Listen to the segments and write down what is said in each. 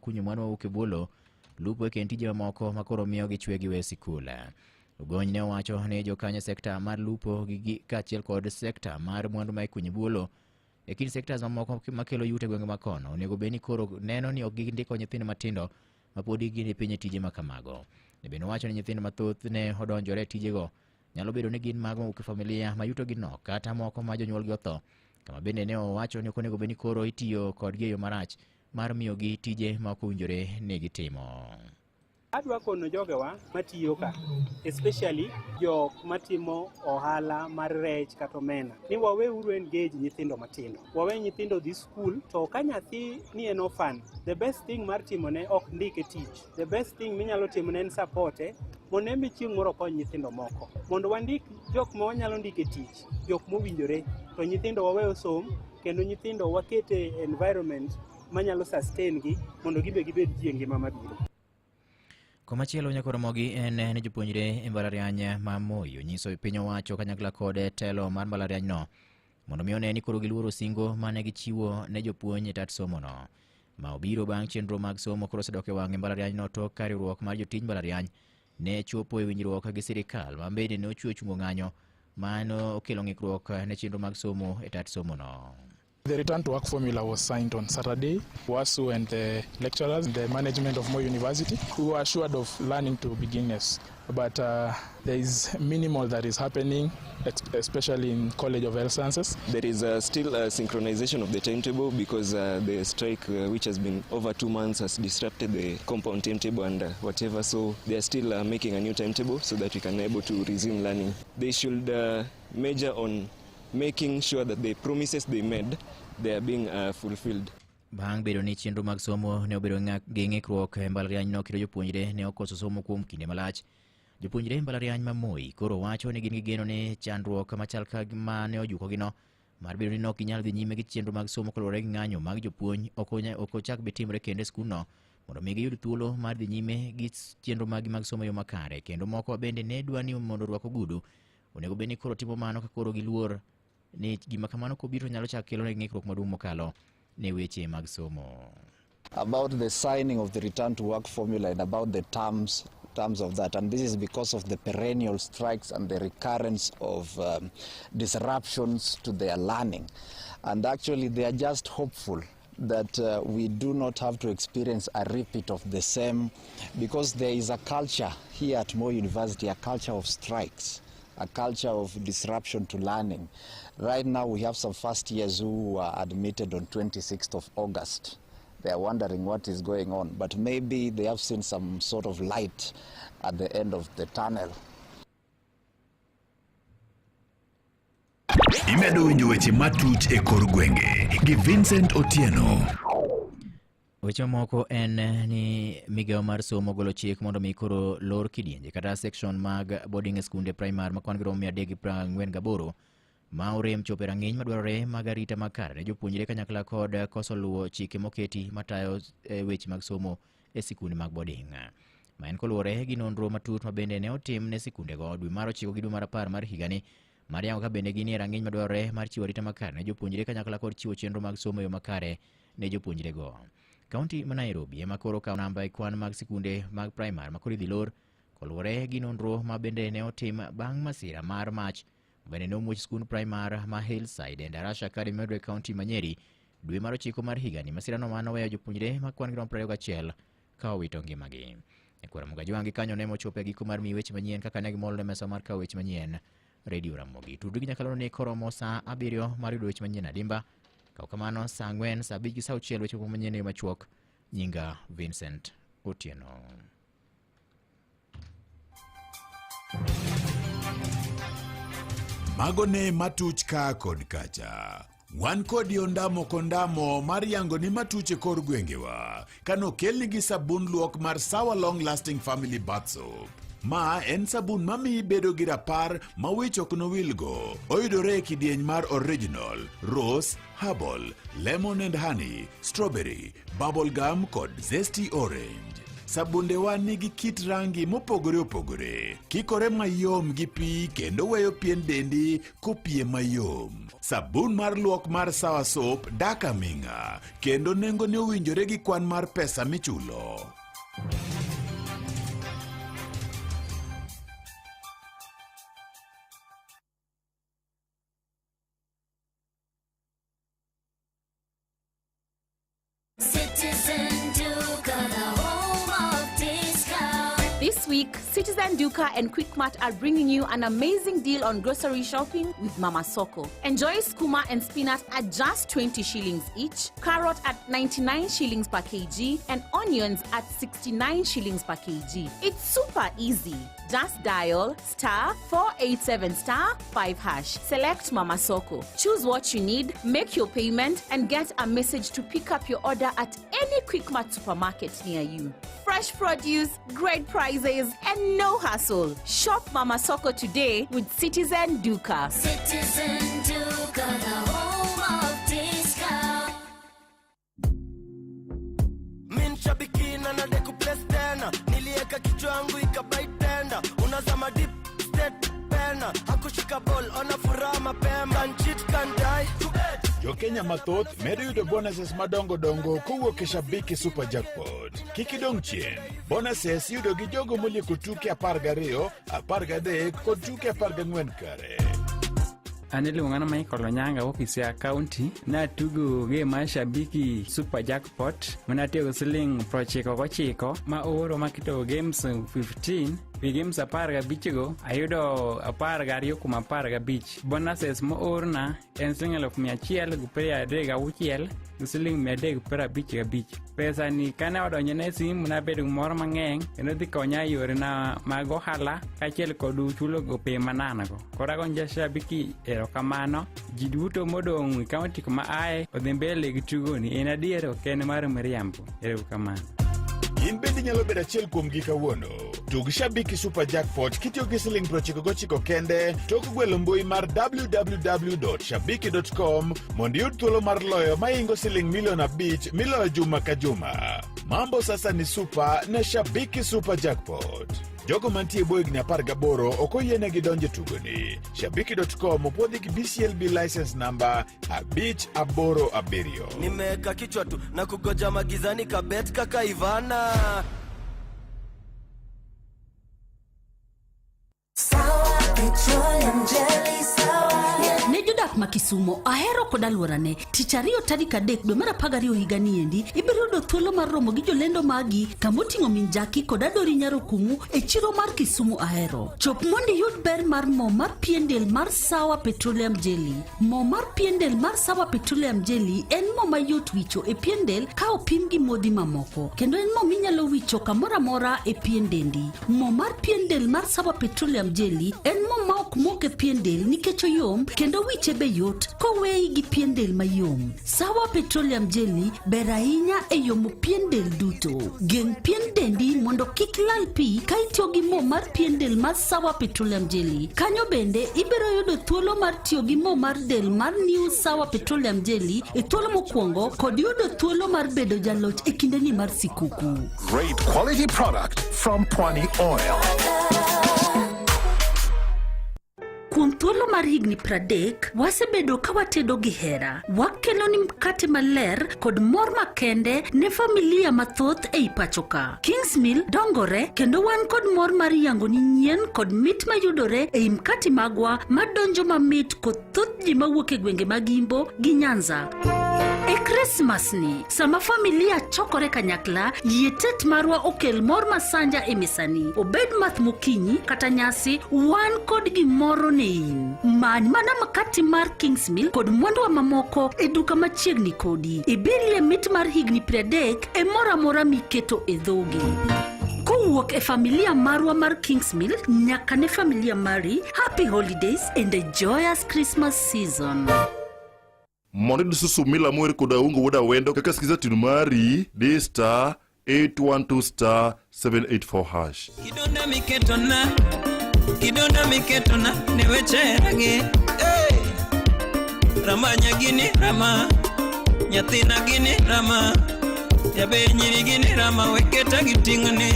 kunyo mwandu mawuok e bwo lowo, lupo e kind tije mamoko ma koro miyo gichwe giwe sikul. Ugony ne owacho ni jokanyo e sekta mar lupo gi kaachiel kod sekta mar mwandu ma ikunyo e bwo lowo e kind sectors mamoko makelo yuto e gwenge ma kono onego bed ni koro neno ni ok gindiko nyithindo matindo ma pod gin e piny e tije ma kamago. Ne bende owacho ni nyithindo mathoth ne odonjore e tijego nyalo bedo ni gin mago mawuok e familia ma yutogi nok kata moko ma jonyuolgi otho, kama bende ne owacho ni ok onego bed ni koro itiyo kodgi e yo marach mar miyogi tije ma ok owinjore ni gitimo. Adwa kono jogewa matiyo ka, especially jok matimo ohala mar rech kata omena, ni waweuru engage nyithindo matindo. Wawe nyithindo dhi school, to ka nyathi ni en orphan, the best thing mar timone ok ndike tich. The best thing minyalo timone en supporte mondo en be chieng' moro okony nyithindo moko. Mondo wandik jok ma wanyalo ndiko e tich, jok mowinjore, to nyithindo wawe osom, kendo nyithindo wakete environment manyalo sustain gi mondo gibe gibed ji e ngima mabiro. Komachielo nyaka Ramogi en ni jopuonjre e mbalariany ma Moi onyiso piny owacho kanyakla kod telo mar mbalarianyno mondo mi one ni koro giluoro singo mane gichiwo ne jopuonj e tat somono. Ma obiro bang' chenro mag somo koro osedok e wang'e mbalarianyno tok ka riwruok mar jotij mbalariany ne chopo e winjruok gi sirikal ma bende ne ochiwo chungo ng'anyo mano okelo ng'ikruok ne chenro mag somo e tat somono. The return to work formula was signed on Saturday. WASU and the lecturers, the management of Moi University, we were assured of learning to beginners. But there is minimal that is happening, especially in College of Health Sciences. There is still a synchronization of the timetable because the strike, which has been over 2 months, has disrupted the compound timetable and whatever. So they are still making a new timetable so that we can be able to resume learning. They should major on making sure that the promises they made, they are being fulfilled. Bang' bedo ni chenro mag somo ne obedo gi ng'ikruok e mbalarianyno kendo jopuonjre ne okoso somo kuom kinde malach. Jopuonjre e mbalariany ma Moi koro wacho ni gin gi geno ni chandruok machal ka ma ne ojukogino mar bedo ni ne ok ginyal dhi nyime gi chenro mag somo kaluwore gi ng'anyo mag jopuonj ok ochak bi timre kendo e skundno mondo mi giyud thuolo mar dhi nyime gi chenro maggi mag somo e yo makare kendo moko bende ne dwa ni mondo orwak ogudu onego bed ni koro timo mano ka koro giluor ni gima kamano kobiro nyalo chako kelo negi ng'ikruok maduong' mokalo ne weche mag somo. About the signing of the return to work formula and about the terms of that, and this is because of the perennial strikes and the recurrence of disruptions to their learning. And actually they are just hopeful that we do not have to experience a repeat of the same, because there is a culture here at Moi University, a culture of strikes, a culture of disruption to learning. Right now we have some first years who were admitted on 26th of August. They are wondering what is going on, but maybe they have seen some sort of light at the end of the tunnel. Imedo winjo weche matuch e kor gwenge gi Vincent Otieno. Weche mamoko en ni migawo mar somo golo chik mondo mi koro lor kidienje kata section mag boarding e skunde primary ma kwan gi romo 348 ma orem chopo e rang'iny madwarore mag arita makare ne jopuonjre kanyakla kod koso luwo chike moketi matayo weche mag somo e sikunde mag boarding. Ma en koluwore gi nonro matut ma bende ne otim ne sikundego dwe mar 9 gi dwe mar 10 mar higani mar yango ka bende ginie rang'iny madwarore mar chiwo arita makare ne jopuonjre kanyakla kod chiwo chenro mag somo e yo makare ne jopuonjrego. Kaunti ma Nairobi ema koro okawo namba e kwan mag sikunde mag primary ma koro idhi lor koluwore gi nonro ma bende ne otim bang' masira mar mach bende ne omuoch skund primary ma Hillside and Arasha Academy mayudore e kaunti ma Nyeri dwe mar 9 mar higani. Masirano ma noweyo jopuonjre ma kwan gi romo 21 ka owito ngimagi. Nyakwar Ramogi Ajwang' gi kanyo ne mochopo e giko mar miyi weche manyien kaka ne gimol ne mesa mar kawo weche manyien Radio Ramogi. Tudri gi nyakalondo ni koromo saa 7 mar yudo weche manyien adimba. Kaw kamano saa 4, saa 5 gi saa 6 weche moko manyien e yo machuok. Nyinga Vincent Otieno. Mago ne matuch ka kod kacha. Wan kodi ondamo kondamo mar yango ni matuch e kor gwengewa kanokelni gi sabun luok mar Sawa Long Lasting Family Bath Soap. Ma en sabun mamiyi bedo gi rapar ma wich ok nowilgo. Oyudore e kidieny mar original, rose, herbal, lemon and honey, strawberry, bubble gum kod zesty orange. Sabundewa nigi kit rangi mopogore opogore, kikore mayom gi pi kendo weyo pien dendi kopie mayom. Sabun mar luok mar Sawa Soap dak aming'a kendo nengone owinjore gi kwan mar pesa michulo. Citizen Duka, the home of discount. This week, Citizen Duka and Quickmart are bringing you an amazing deal on grocery shopping with Mama Soko. Enjoy skuma and spinach at just 20 shillings each, carrot at 99 shillings per kg, and onions at 69 shillings per kg. It's super easy. Just dial star 487 star 5 hash. Select Mama Soko. Choose what you need, make your payment, and get a message to pick up your order at any Quickmart supermarket near you. Fresh produce, great prices, and no hassle. Shop Mama Soko today with Citizen Duka. Citizen Duka, the home of discount. Mi shabiki na nadai kuplace tena, nilieka kichwa yangu ikabai tenda, unazama deep state pena, hakushika ball, ona furaha mapema, can cheat can die. Jokenya mathoth medo yudo bonuses madongo dongo kowuok e Shabiki Super Jackpot. Kik idong' chien. Bonuses iyudo gi jogo molieko tuke 12, 13 kod tuke 14 kare. An iluonga ni Michael Onyanga wuok Siaya County. Natugo game mar Shabiki Super Jackpot manatiyo gi siling 99 ma ooro maketo games 15 wi games 15 go ayudo 12 kuom 15. Bonuses moorna en siling 136,356. Pesa ni kane odonjo ne simu nabedo gi mor mang'eny kendo dhi konya e yorena mag ohala kaachiel kod chulo gope manano go. Koro agoyo ne Shabiki erokamano. Ji duto modong' e kaunti kuma aye odhi mbele gi tugoni. En adier ok en mar miriambo. Erokamano. In bende inyalo bedo achiel kuomgi kawuono. Tug Shabiki Super Jackpot kitiyo gi siling 99 kende tok gwelo mbui mar www.shabiki.com mondo iyud thuolo mar loyo mahingo siling milion 5 miloyo juma ka juma. Mambo sasa ni super na Shabiki Super Jackpot. Jogo mantie e bwo higni 18 ok oyienegi donjo e tugoni. Shabiki.com opuodhi gi BCLB license number 587. Nimeweka kichwa tu na kugoja magizani kabet kaka Ivana. Sawa Petroleum Jelly, sawa. Ne jodak ma Kisumo ahero kod alworane tich ariyo tarik 3 dwe mar 12 higa ni endi ibiro yudo thuolo mar romo gi jolendo magi kamoting'o min Jaki kod Adori Nyarokumu e chiro mar Kisumu ahero. Chop mondo iyud ber mar mo mar pien del mar Sawa Petroleum Jelly. Mo mar pien del mar Sawa Petroleum Jelly en mo mayot wicho e pien del ka opim gi modhi mamoko kendo en mo minyalo wicho kamoro amora e pien dendi. Mo mar pien del mar Sawa Petroleum Jelly en mo ma ok mok e pien del nikech oyom kendo wiche be yot koweyi gi pien del mayom. Sawa Petroleum Jelly ber ahinya e yomo pien del duto. Geng' pien dendi mondo kik lal pi ka itiyo gi mo mar pien del mar Sawa Petroleum Jelly. Kanyo bende ibiro yudo thuolo mar tiyo gi mo mar del mar New Sawa Petroleum Jelly e thuolo mokwongo kod yudo thuolo mar bedo jaloch e kindeni mar sikuku. Great quality product from Pwani Oil. Kuom thuolo mar higni 30, wasebedo ka watedo gi hera. Wakelo ni mkate maler kod mor makende ne familia mathoth ei pacho ka. Kingsmill dongore kendo wan kod mor mar yango ni nyien kod mit mayudore ei mkate magwa madonjo mamit kod thoth ji mawuok e gwenge mag Imbo gi Nyanza. E Krismas ni, sama familia chokore kanyakla, yie tet marwa okel mor masanja e mesani. Obed math mokinyi kata nyasi, wan kod gimoro ne in. Many mana makati mar Kingsmill kod mwanduwa mamoko e duka machiegni kodi. Ibilie mit mar higni 30 e moro amora miketo e dhogi. Kowuok e familia marwa mar Kingsmill nyaka ne familia mari, happy holidays and a joyous Christmas season. Mondo iyud Susumila mower kod Aungo wuod Awendo kaka skiza tune mari di star 812 star 784 hash. Kidonda miketona, kidonda miketona ne weche ragi. Hey! Rama nyagini rama, nyathina gini rama. Jaber nyiri gi nera ma weketa gi ting'ni.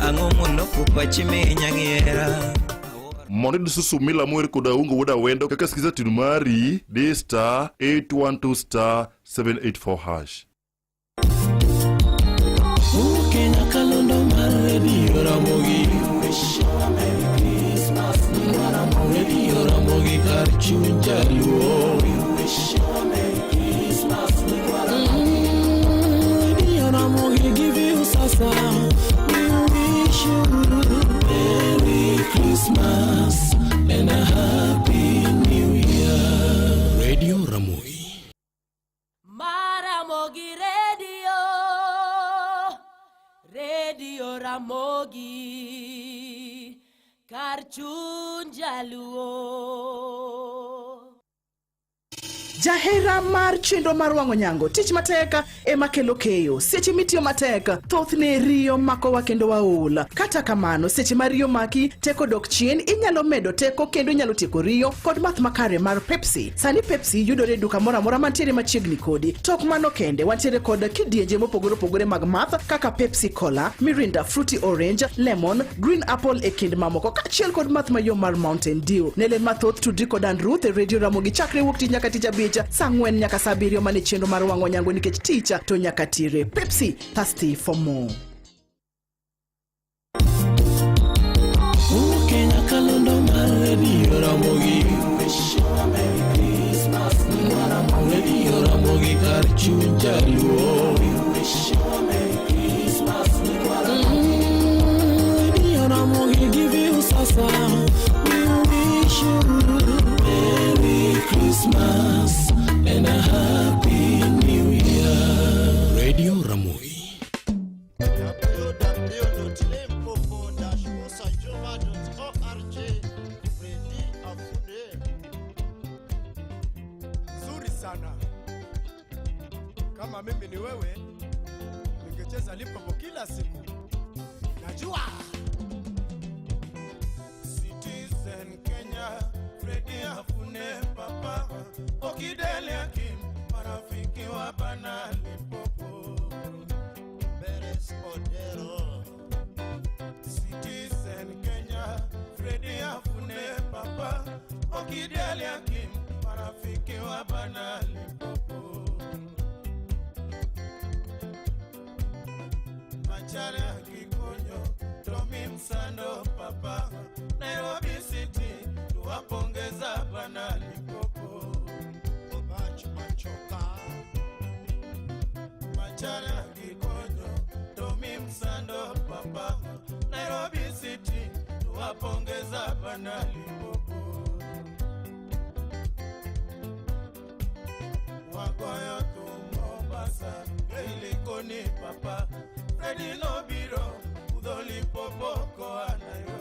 Ang'o moloko pachi minya gi hera? Mondo iyud susu mila mower kod Aungo wuod Awendo kaka skiza tune mari, di star 812 star 784 hash. Kenya kalondo mar redio Ramogi. Radio Ramogi kar chuny jaluo. Radio Ramogi give you sasa. We wish you Merry Christmas and a Happy New Year. Radio Ramogi. Maramogi Radio, Radio Ramogi, kar chuny jaluo. Jahera mar chenro mar wang'o nyango tich matek ema kelo keyo. Seche mitiyo matek, thothne riyo makowa kendo waol. Kata kamano, seche ma riyo maki, teko dok chien, inyalo medo teko kendo inyalo tieko riyo kod math makare mar Pepsi. Sani Pepsi yudore e duka moro amora mantiere machiegni kodi. To ok mano kende, wantiere kod kidienje mopogore opogore mag math kaka Pepsi Cola, Mirinda, Fruity Orange, Lemon, Green Apple e kind mamoko kaachiel kod math mayom mar Mountain Dew. Ne ler mathoth tudri kod Ann Ruth e Radio Ramogi chakre wuok tich nyaka tich abich saa ang'wen nyaka saa abiriyo mane chenro mar wang'o nyango nikech tich to nyaka tire. Pepsi, thirsty for more. Kenya kalondo mar redio Ramogi. Radio Ramogi kar chuny jaluo. Radio Ramogi give you sasa. We wish you Merry Christmas and a Happy New Year. Radio Ramogi. www.limpopo-usajuma.org Fredi Afunde. Nzuri sana. Kama mimi ni wewe, ningecheza Limpopo kila siku. Najua. Citizen Kenya, Fredi Afune papa, Okidele Akim, marafiki wa bana Limpopo. Beres Odero. Citizen Kenya, Fredi Afune papa, Okidele Akim, marafiki wa bana Limpopo. Macharia Kikonyo, Tommy Msando papa, Nairobi City, tuwapongeza bana Limpopo. Obach Machoka. Macharia Kikonyo, Tommy Msando papa, Nairobi City, tuwapongeza bana Limpopo. Wagoyo tu Mombasa, Likoni papa, Fredi Nobiro, Udho Limpopo koa Nairobi.